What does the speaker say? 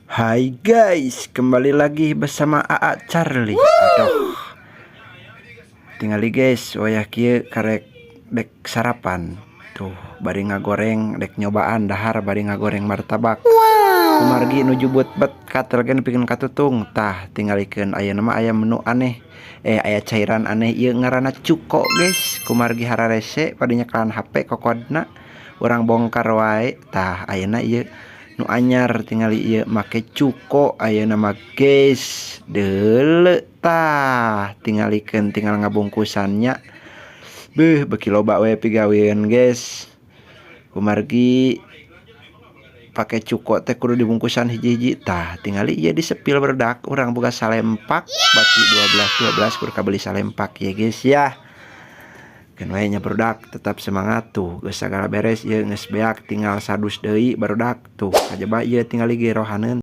Hai guys, kembali lagi bersama AA Charlie. Aduh. Tingali guys, wayah kieu karek dek sarapan. Tuh, bari ngagoreng, dek nyobaan dahar bari ngagoreng martabak. Kumargi nuju bet katel ge nepikeun katutung. Tah, tingalikeun ayeuna mah aya menu aneh. Eh, aya cairan aneh ieu ngaranna cuko, guys. Kumargi hararese pada nyekelan HP kokodna. Urang bongkar wae. Tah, ayeuna ieu nu anyar, tingali ieu make cuko ayeuna mah, guys. Deuleu tah, tingalikeun, tinggal ngabungkusannya. Beuh, beuki loba we pigawean, guys. Kumargi pake cuko teh kudu dibungkusan hiji-hiji. Tah, tingali ieu disepil, barudak. Urang boga salempak baki 12 12, kudu kabeli salempak ya, guys, ya. Keun we nya, barudak, tetap semangat. Tuh, geus sagala beres ieu, geus beak, tinggal sadus deui, barudak. Tuh, kajaba ieu tingali ge rohaneun.